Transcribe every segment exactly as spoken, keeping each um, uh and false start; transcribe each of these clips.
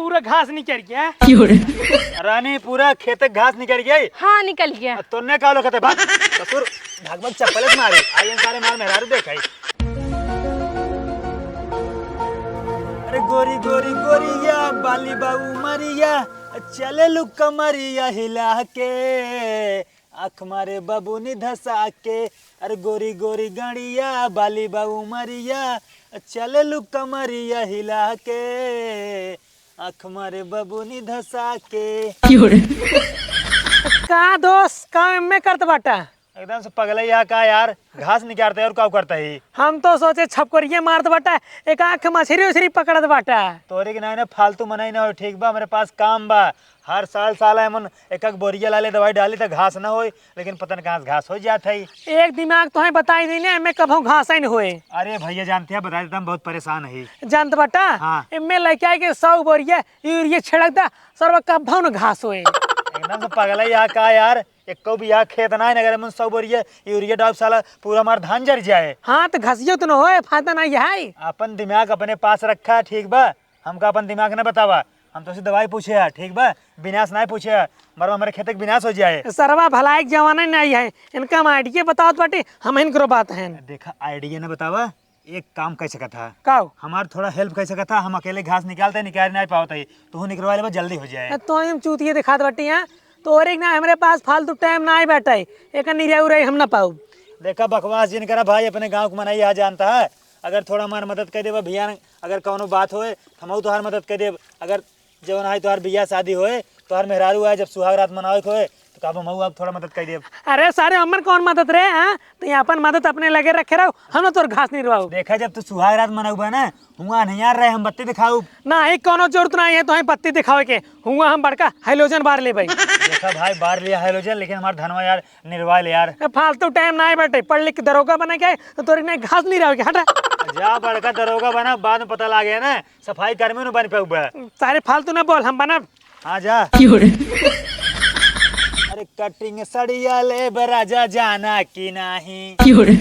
पूरा घास निकल गया। क्यों रे? रानी, पूरा खेत के घास निकल गया। हाँ, निकल गया। अब तोने का लो खेते भाग। ससुर, भाग भाग चप्पल से मारी। आई इन सारे मार मेहरारू देखाई। अरे गोरी गोरी गोरिया, बाली बाबू मरिया, चले लुक कमरिया हिला के। आँख मारे बबुनी धसा के, अरे गोरी गोरी गड़िया, बाली बा उमरिया, चले लू कमरिया हिला के, आँख मारे बबुनी धसा के। का दोस्त, का एम्मे करत बाटा? एकदम से पगलैया का यार, घास निकालते और का करता ही? हम तो सोचे छपकरिये मारत बाटा, एक आँख मछरी उछरी पकड़त बाटा। तोरे के नाई ना फालतू मनाई ना हो, ठीक बा, हमरे पास काम बा। हर साल साला एमन एक एक बोरिया लाले दवाई डाली त घास न होए, लेकिन पता न कहाँ से घास हो जात है। एक दिमाग तोहे बताई नहीं ना, एमे कभो घास ही न होए। अरे भैया जानते हैं, बता देता हम बहुत परेशान है। जानत बाटा? हाँ। एमे लेके आए के सौ बोरिया यूरिया छिड़क दा, सरवा कभो न घास होए। एकदम से पगला या का यार, एको बिया खेत ना है, अगर एमन सौ बोरिया यूरिया डाल साला पूरा हमार धान जर जाए। हाँ तो घसियो तो न होए, फायदा नहीं है। अपन दिमाग अपने पास रखा, ठीक बा? हमका अपन दिमाग न बतावा, हम तोसे दवाई पूछे है, ठीक बा? विनाश नाय पूछे है, मरवा हमरे खेते के विनाश हो जाए। सरवा भलाई के जमाना नहीं है, इनका हम आइडिया बतावत बाटे, हम इनकरो बात हैं। देखा, आइडिया न बतावा, एक काम कर सकत हा। का हो? हमार थोड़ा हेल्प कर सकत हा, हम अकेले घास निकालते निकाल नहीं पावत है, तू निकलवा लेबा, जल्दी हो जाए। तो हम चूतिए दिखात बाटी यहाँ, तोरे ना हमरे पास फालतू टाइम ना आए बैठे, एक निराई उराई हम ना पाऊ। देखा बकवास जिन करा भाई, अपने गाँव के मनई यहाँ जानता है, अगर थोड़ा हमार मदद कर देबा भैया, अगर कौनो बात होए, त हमहू तोहार मदद कर देब। अगर जवन आई तोहार बियाह शादी होए, तोहार मेहरारू आए, जब सुहाग रात मनावे के होए, तो कहब हमहू आप थोड़ा मदद कर देब। अरे सारे, हमर कौन मदद रे, हाँ? तो ये अपन मदद अपने लगे रखे रहो, हम ना तोर घास नहीं रवाऊ। देखा, जब तू सुहाग रात मनउबा ना, हुआ नहीं यार रहे, हम बत्ती दिखाऊ। ना, ही कौनो जरूरत ना है तो बत्ती दिखावे के, हुआ हम बड़का हैलोजन बार ले भाई। देखा भाई, बार लिया हैलोजन, लेकिन हमार धनवा यार निर्वाह ले यार। ए, फालतू टाइम ना है बेटे, पढ़ लिख के दरोगा बने के, तो तोरी नहीं घास नहीं रहोगे, हटा। जा बड़का दरोगा बना, बाद में पता लागे ना, सफाई कर्मी नु बन पे हुआ। सारे फालतू ना बोल, हम बनब। हाँ जा। क्यों रे? अरे कटिंग सड़िया ले राजा जाना कि नाही। क्यों रे?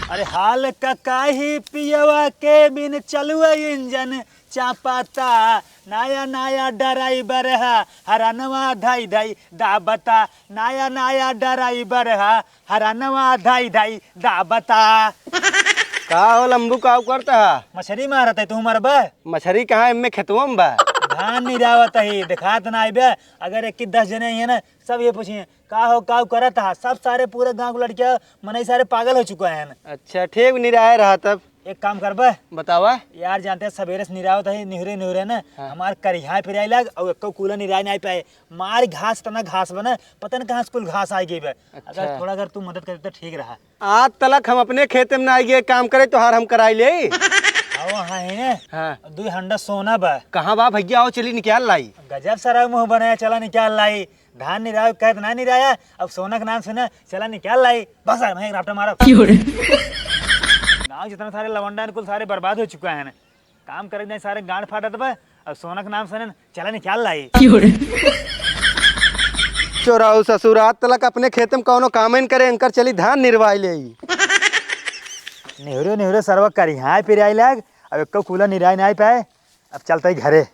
अरे हाल का काही पियवा के बिन चलुआ इंजन चापाता, नया नया ड्राइवर है, हरनवा धाई धाई दाबता, नया नया ड्राइवर है, हरनवा धाई धाई दाबता। का हो लंबू, का करता है? मछरी मारत है, तू मरबा? मछरी कहाँ, एम्मे खेतवा में बा। धान निरावत है, देखात ना आइबे। अगर एक की दस जने हैं ना, सब ये पूछिए, का हो, का करत है? सब सारे पूरे गांव के लड़किया मनई सारे पागल हो चुका है। अच्छा, ठीक निराय रहा तब। एक काम करबे? बतावा। यार, जानते हैं, सवेरे से निरावत है, निहुरे निहुरे ना, हाँ। हमार करिहा पिराई लाग, और एको कूला निराय नहीं पाए। मार घास, इतना घास बना, पता नहीं कहाँ से कुल घास आ गई बे। अच्छा। अगर थोड़ा, अगर तू मदद करे तो ठीक रहा। आज तलक हम अपने खेते में ना आइए काम करे, तोहार हम कराई ले। आओ, हाँ है ने? हाँ। दुई हंडा सोना बा। कहाँ बा भैया? आओ, चली निकाल लाई। गजब सारा मुंह बनाया, चला निकाल लाई। धान निराव कहत ना निराया, अब सोना के नाम सुना, चला निकाल लाई। बस यार, मैं एक रापटा मारब। क्यों रे? गाँव जितना सारे लवंडा हैं, कुल सारे बर्बाद हो चुका है ना। काम करे नहीं, सारे गांड फाटत बा, अब सोना के नाम सुने, चला निकाल लाई। क्यों रे? चोराऊ ससुर, आज तलक अपने खेत में कौनो काम न करे, इनकर चली धान निरवाई ले। नेहरे नेहरे सरवा करिहाय पिराई लाग, अब एको कूला निराई नहीं पाए। अब चलता ही घरे।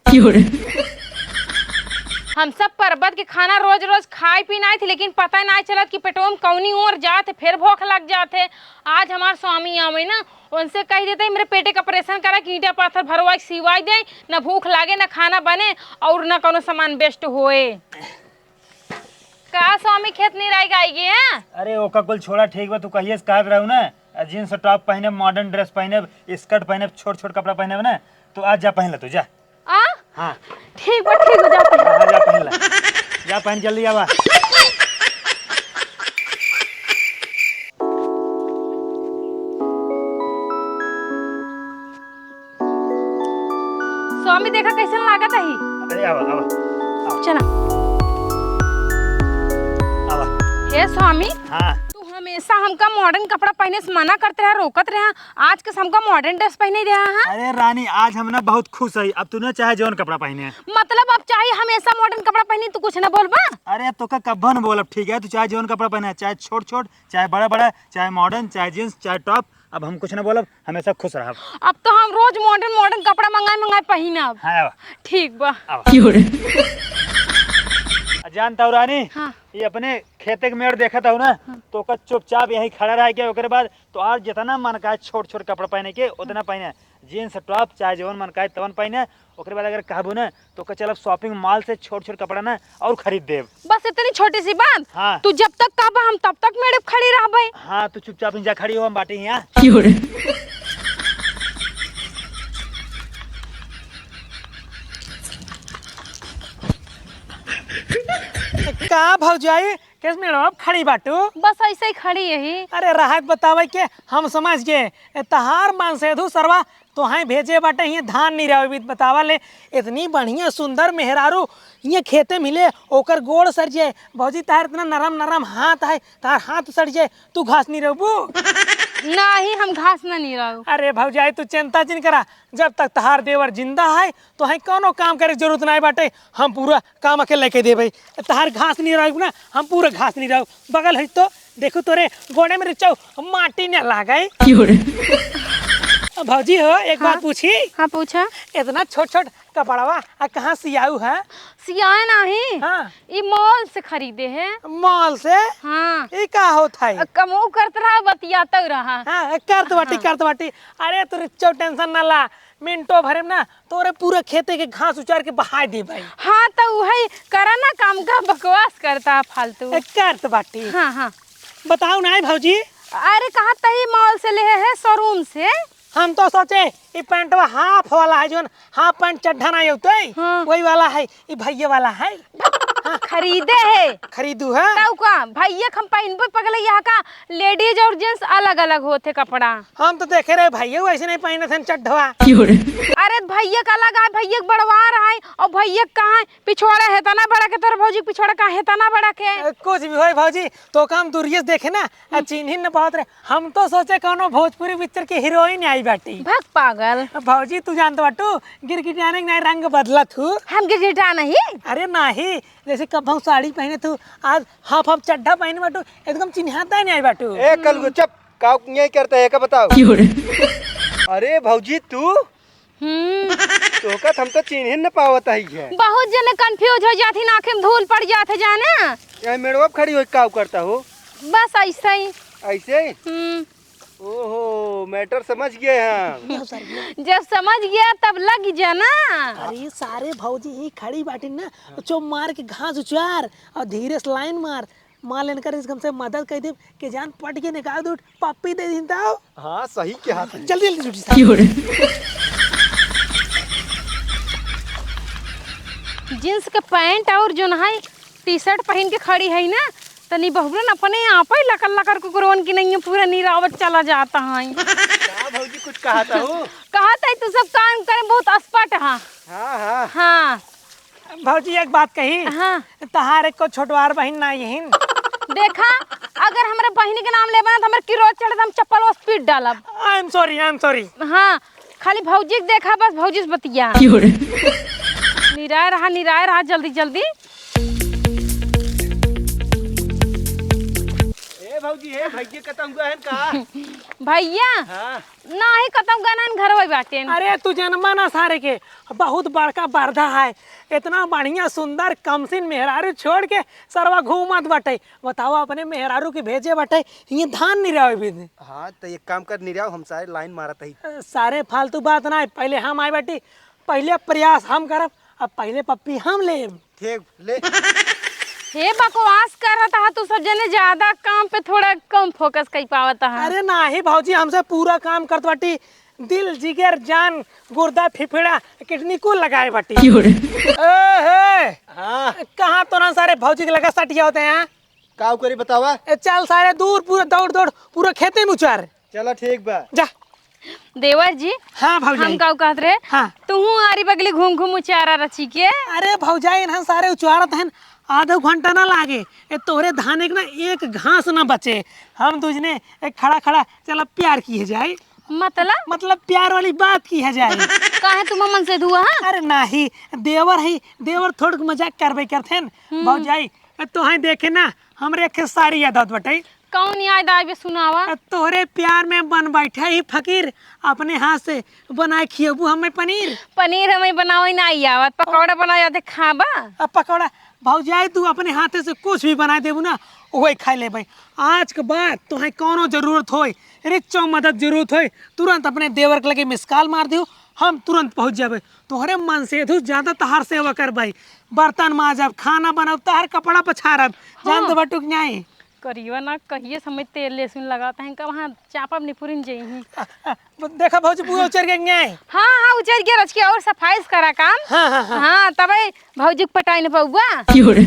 हम सब परबत के खाना रोज रोज खाए पी नाई थे, लेकिन पता नाई चलत कि पेटवा में कौनी ओर जात है, फिर भूख लग जात है। आज हमार स्वामी आवे ना, उनसे कह देते हैं, मेरे पेटे का ऑपरेशन करा कि ईंटा पाथर भरवा के सिवाई दे, ना भूख लागे, ना खाना बने और ना कौनो सामान वेस्ट होए। का स्वामी, खेत निराई गाई गए हैं? अरे ओका कुल छोड़ा, ठीक बा, तू कहिए से कहत रहू ना, आ जींस टॉप पहने, मॉडर्न ड्रेस पहने, स्कर्ट पहने, छोट छोट कपड़ा पहने ना, तो आज जा पहन ले तू, जा। आ? हाँ। ठीक बा, ठीक बा, जाते हैं। हाँ, हाँ, जा पहन ले, जा पहन जल्दी आवा। स्वामी, देखा कैसन लागत है। अरे, आवा, आवा, आवा। चला। आवा। हे स्वामी, हाँ। तू हमेशा हमका मॉडर्न कपड़ा पहने से मना करते रहा, रोकत रहा, आज कस हमका मॉडर्न ड्रेस पहने रहा है। अरे रानी, आज हम ना बहुत खुश है, अब तू ना चाहे जौन कपड़ा पहने। मतलब अब चाहे हमेशा मॉडर्न कपड़ा पहनी, तू कुछ ना बोलबा? अरे, अब तोका कब्बो न बोलब, ठीक है? तू चाहे जौन कपड़ा पहने, चाहे छोट छोट, चाहे बड़ा बड़ा, चाहे मॉडर्न, चाहे जींस, चाहे टॉप, अब हम कुछ ना बोलब, हमेशा खुश रहब। अब तो हम रोज modern modern कपड़ा मंगाए मंगाए पहिनब। हाँ, आवा। ठीक बा। आवा। क्यों रे? आ, जानत हऊ रानी, हाँ। ये अपने खेते के मेड़ देखत हऊ ना, हाँ। तो ओकर चुपचाप यहीं खड़ा रह के, ओकरे बाद तोहार जितना मन का छोट छोट कपड़ा पहिने के, उतना पहिने। Jeans top चाहे जवन मन का तवन पहिने, ओकरे बाद अगर कहबू ना, तो ओकर चलब shopping mall से छोट छोट कपड़ा ना और खरीद देब। बस इतनी छोटी सी बात? हाँ। तू जब तक कहबा हम तब तक मेड़े खड़ी रहबे। हाँ, तू चुपचाप ही जा खड़ी हो, हम बाटे हियाँ। क्यों रे? का भौजाई, केस मेड़वा खड़ी बाटू? बस ऐसे ही खड़ी यही। अरे रहत बतावे के हम समझ गए, ए, तहार मानसेधु सरवा तोहाई भेजे बाटे हियाँ धान निरावे बीत। बतावा ले, इतनी बढ़िया सुंदर मेहरारू हियाँ खेते मिले, ओकर गोड़ सड़ जाए। भौजी, तहार इतना नरम नरम हाथ है, तहार हाथ सड़ जाए, तू घास निरावबू? नहीं, हम घास ना निराऊ। अरे भौजाई, तू चिंता जिन करा, जब तक तहार देवर जिंदा है, तोहाई कौनो काम करे के जरूरत नहीं बाटे, हम पूरा काम अकेले के देबे। तहार घास निराऊ ना, हम पूरा घास निराऊ। बगल है तो देखू तोरे गोड़े में रिचाऊ माटी न लागे। क्यों रे? भौजी हो, एक बात हाँ। पूछी? हाँ, पूछा। इतना छोट छोट कपड़वा आ कहाँ सियाऊ है? सियाए नाही। हाँ। ई mall से खरीदे है। Mall से? हाँ। ई का होत है? अ, कमऊ करत रहा, बतियातऊ रहा। हाँ, करत बाटी, हाँ। करत बाटी। अरे तू रिचाऊ tension ना ला, मिनटो भरे में ना तोरे पूरा खेते के घास उचार के बहाय देबे। हाँ, तो उहई करा ना काम, का बकवास करता है फालतू। ए, करत बाटी। हाँ, हाँ। बताओ ना भौजी। अरे, कहाँ तही mall से लेहे है, showroom से। हम तो सोचे ई पैंटवा half वाला है, जोन half pant चड्ढा ना होते, हाँ। वही वाला है, ई भैया वाला है। हाँ। खरीदे है। खरीदू है। तऊ का, भैया के हम पहिनबे पगले, यहाँ का ladies और gents अलग अलग होते कपड़ा। हम तो देखे रहे भैया वैसे नहीं पहिनत हन चड्ढवा। अरे भैया का अलग है, भैया के बड़वार है, और भैया के कहाँ है, पिछवाड़ा है तना बड़ा के, तोर भौजी के पिछवाड़ा कहाँ है तना बड़ा के। ए, कुछ भी होई भौजी, तो काम दूरिये से देखे ना, आ चिन्हिन न पावत रहे। हम तो सोचे कौनो भोजपुरी picture के heroine आई बाटी। भग पागल। भौजी तू जानत बाटू, गिरगिटियाने के नाई रंग बदलत हूँ। हम गिरगिटा नहीं। अरे नाही, जैसे कब हम साड़ी पहने तू, आज half half चड्ढा पहने बाटू, एकदम चिन्हाता ही नहीं आई बाटू। ए कलगू चुप, का यही करता है का बताओ? क्यों रे? अरे भौजी तू, हम्म। तोहका त हम तो चिन्हे न पावत ही है। बहुत जने confuse हो जात ही, आँखें में धूल पड़ जात है जाने। यह मेड़वा पे खड़ी होई का करता हो? बस ऐसे ही। ऐसे ही? हम्म। ओहो, matter समझ गए हम। जब समझ गया तब लग जाना। अरे सारे भौजी ही खड़ी बाटी ना, चो मार के घास उचार और धीरे से line मार। मान लेन कर, इसको हमसे मदद कर दे कि जान पट के निकाल दो, पप्पी दे दिन ताओ। हाँ, सही कहा तू। जल्दी, जल्दी छुट्टी। Jeans के pant और जोन है T-shirt पहिन के खड़ी है ना, तनी बहुरन अपने आप ही लकर लकर कुकुरवन की नहीं है, पूरा निरावत चला जाता है। का भौजी कुछ कहा था हो? कहा था तू सब काम करे बहुत expert हाँ। हाँ, हाँ। हाँ। भौजी, एक बात कही। हाँ। तहार एको छोटवार बहिन ना यहिन। देखा, अगर हमरा बहिनी के नाम लेबा ना, तो हमरा किरो चढ़े, तो हम चप्पल ओस पीट डालब। I am sorry, I am sorry। हाँ, खाली भौजी के देखा, बस भौजी से बतिया। क्यों रे? निराय रहा, निराय रहा, जल्दी, जल्दी। ए भौजी, ए भैया कतहुआ है का? भैया? हाँ। नाही, कतहु गनन घरवा बाटेन। अरे, तू जनबा ना सारे के, बहुत बड़का बरधा है। इतना बढ़िया, सुंदर, कमसिन मेहरारू छोड़ के सरवा घूमत बाटे। बताओ, अपने मेहरारू के भेजे बाटे, ये धान निरावे भी दे। हाँ, तो एक काम कर, निराव, हम सारे line मारत ही। अ, सारे फालतू बात ना, पहले हम आए बाटी, पहले प्रयास हम करब, अब पहले पप्पी हम लेब। ठीक, ले। हे बकवास करत हा, तू सब जने ज्यादा काम पे थोड़ा कम focus कर पावत हा। अरे नाही भौजी, हमसे पूरा काम करत बाटी, दिल, जिगर, जान, गुर्दा, फेफड़ा, kidney कुल लगाए बाटी। क्यों रे? ए, हे! हाँ। कहाँ तोरा सारे भौजी के लगा सटिया होते हैं? काऊ करी बतावा? ए, चल सारे दूर, पूरा दौड़ दौड़, पूरा खेते में उचार। चला ठीक बा। जा। देवर जी, हाँ भौजाई। हम काऊ कहत रहे? हाँ। तुहू आरी बगली घूम घूम उचारा रची के। अरे भौजाई, इन्हन सारे उचारत हन, आधो घंटा ना लागे। ए, तोहरे धाने के ना एक घास ना बचे। हम दुजने एक खड़ा खड़ा चला प्यार किहे जाए। मतलब? मतलब प्यार वाली बात किहे जाए। काहे तुम मन से धुआ? अरे नाही, देवर है, देवर थोड़क मजाक करबे करथेन। हम्म। भौजाई, ए, तोहे देखे ना, हमरे एक साड़ी याद आवत बटे। कौन याद आवे, सुनावा। आ, तोहरे प्यार में बन बैठा ही फकीर, अपने हाथ से बनाए खियबू हमें पनीर। पनीर हमें बनावे नाहीं आवत, पकौड़ा बनावे आते खाबा। अब पकौड़ा, भौजाई, तू अपने हाथे से कुछ भी बनाए देबू ना, वही खाए लेबै। आज के बाद तोहे कौनो जरूरत होय, रिच्चो मदद जरूरत होय, तुरंत अपने देवर के लगे मिस कॉल मार दियो, हम तुरंत पहुँच जाबे। तोहरे मन से तू ज्यादा तहार सेवा करबै, बर्तन माजब, खाना बनाब, तहार कपड़ा पछारब, जान हाँ। दे बटुक नाहीं। करियो ना, कहिए समय तेल लहसुन लगाता है, कब हाँ चापब निपुरिन जइही। आ, आ, देखा भौजी, पूरा उचर गए न्याय। हाँ, हाँ, उचर गया, रच के और सफाई से करा काम। हाँ, हाँ, हाँ। हाँ, तबे भौजी के पटाई न पौबा। क्यों रे?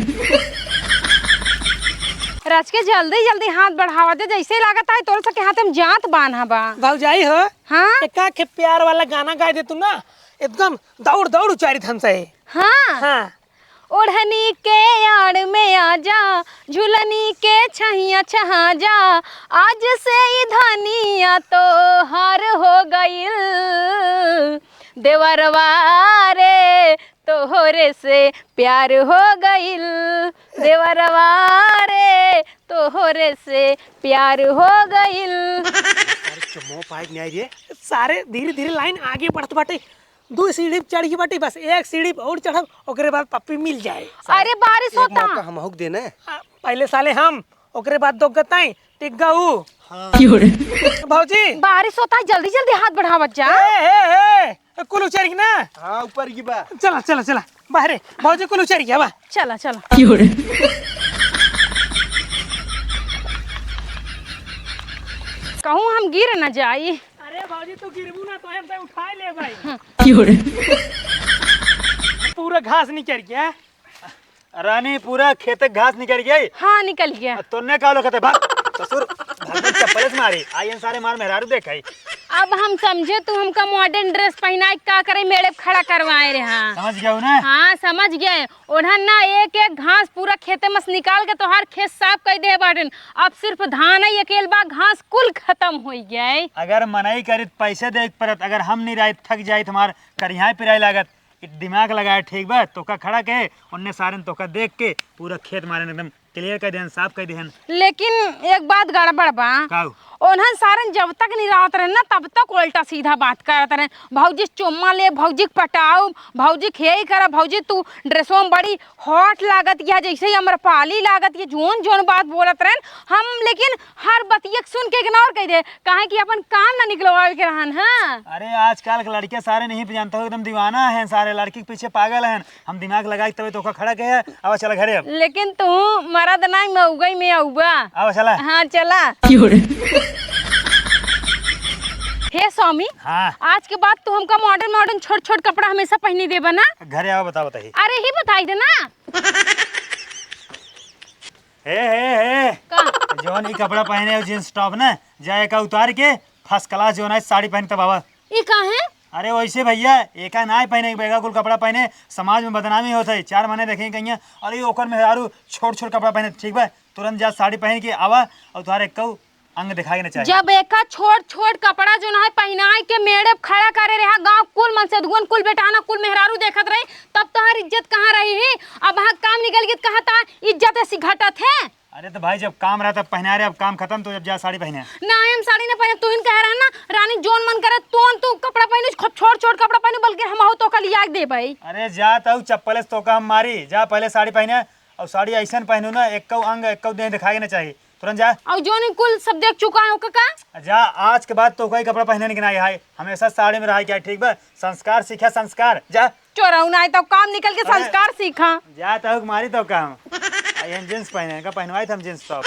रच के जल्दी, जल्दी हाथ बढ़ावा दे, जैसे लागत है तोर सके हाथ में जात बान्हा बा। भौजाई हो? हाँ? एका के प्यार वाला गाना गाए दे तू ना, एकदम दौड़, दौड़ उचारी थन से। हाँ। हाँ। ओढ़नी के आड़ में आजा, झुलनी के छहिया छहा जा, आज से ई धनिया तोहार हो गइल। देवरवा रे, तोहरे से प्यार हो गइल। देवरवा रे, तोहरे से प्यार हो गइल। अरे चुम्मो पाइक नहीं आई रे। सारे धीरे धीरे लाइन आगे बढ़त बाटे। दो सीढ़ी चढ़ी बाटी, बस एक सीढ़ी और चढ़ब, ओकरे बाद पप्पी मिल जाए। अरे बारिश एक होता। मौका हमहू के देना। आ, पहले साले हम, ओकरे बाद दो गताई, टिक गऊ। हाँ। क्यों रे? भौजी। बारिश होता है, जल्दी जल्दी हाथ बढ़ावत जा। ए, ए, ए, कुल उचर की ना। हाँ, ऊपर की बा। चला, चला, चला, बाहरे। भौजी कुल उचर की, आवा। चला, चला। क्यों रे? कहूँ हम गिर न जाई। अरे भौजी, तू गिरबू ना तो हम तो उठाए ले भाई। क्यों रे? पूरा घास निकल गया। रानी, पूरा खेत के घास निकल गई। हाँ, निकल गया। तोने का लो कहते भाग। ससुर, भाग, चप्पल से मारी। आई इन सारे मार मेहरारू देखाई। अब हम समझे तू हमका मॉडर्न ड्रेस पहनाए का करे मेड़े खड़ा करवाए रहे। हाँ। समझ गया हूँ ना? हाँ, समझ गए। ओढ़न ना एक एक घास पूरा खेते में से निकाल के तोहार खेत साफ कर दे बाटन। अब सिर्फ धान ही अकेल बा, घास कुल खत्म हो गए। अगर मनई करित पैसे दे के परत, अगर हम नहीं रहित थक जाइत, हमार करिहाय पिराए लागत। इ दिमाग लगाए ठीक बा, तोका खड़ा के, उन्ने सारन तोका देख के पूरा खेत मारन एकदम क्लियर कर देहन, साफ कर देहन। लेकिन एक बात गड़बड़ बा। काऊ? ओन्हन सारन जब तक नहीं रहत रहे ना, तब तक उल्टा सीधा बात करत रहे। भौजी से चुम्मा ले, भौजी के पटाऊ, भौजी के यही करा, भौजी तू ड्रेसों में बड़ी हॉट लागत या, जैसे ही अम्रपाली लागत या, जोन जोन बात बोलत रहन हम, लेकिन हर बतिया के सुन के इग्नोर कर दे, काहे कि अपन काम ना निकलवावे के रहन। हाँ। अरे आजकल के लड़के सारे नहीं जानते हो, एकदम दीवाना हैं सारे, लड़की के पीछे पागल हैं। हम दिमाग लगाई तबे तोका खड़ा के है। आवा चला घरे अब। लेकिन तू मरद ना मउगई में अउबा। आवा चला। हाँ चला। हे स्वामी, हाँ। आज के बाद तू हमका मॉडर्न मॉडर्न छोट छोट कपड़ा हमेशा पहनी देबा ना? घरे आवा बता बताई। अरे ही बताई दे ना। हे हे हे। का? जौन ई कपड़ा पहने हो जींस टॉप ना, जा एका उतार के फर्स्ट क्लास जौन है साड़ी पहन तब आवा। ई का है? अरे वैसे भैया, एका नाय पहने, बेगा कुल कपड़ा पहने, समाज में बदनामी होत है। चार मने देखे कहिया, अरे ओकर मेहरारू छोट छोट कपड़ा पहने, ठीक बा? तुरंत जा साड़ी पहन के आवा और तुहार एक्कऊ अंग दिखाए के ना चाहे। जब एका छोट छोट कपड़ा जो ना है पहनाए के मेड़े पे खड़ा करे रहा, गांव कुल मन से दुगन कुल बेटाना कुल मेहरारू देखत रही, तब तोहार इज्जत कहाँ रही है? अब हाँ काम निकल गई तो कहा था इज्जत ऐसी घटत है। अरे तो भाई जब काम रहा तब पहना रहे, अब काम खत्म तो जब जा साड़ी पहने। ना हम साड़ी ना पहने, तू ही कह रहा ना रानी जोन मन करे तोन तू कपड़ा पहनू, खूब छोट छोट कपड़ा पहनू, बल्कि हम हो तो कल याद दे भाई। अरे जा तू चप्पल से तोका हम मारी, जा पहले साड़ी पहने और साड़ी ऐसन पहनू ना एक्कऊ अंग एक्कऊ देह दिखाए के ना चाही। तुरंत जा। और जोन कुल सब देख चुका है ओका का? जा आज के बाद तोका ही कपड़ा पहने के ना है, हमेशा साड़ी में रहा क्या, ठीक बा? संस्कार सीखा संस्कार, जा। चोरऊ ना आए तो काम निकल के अरे। संस्कार सीखा। जा तू मारी तोका हम। आ, ये जींस पहने का पहनवाई था हम जींस टॉप।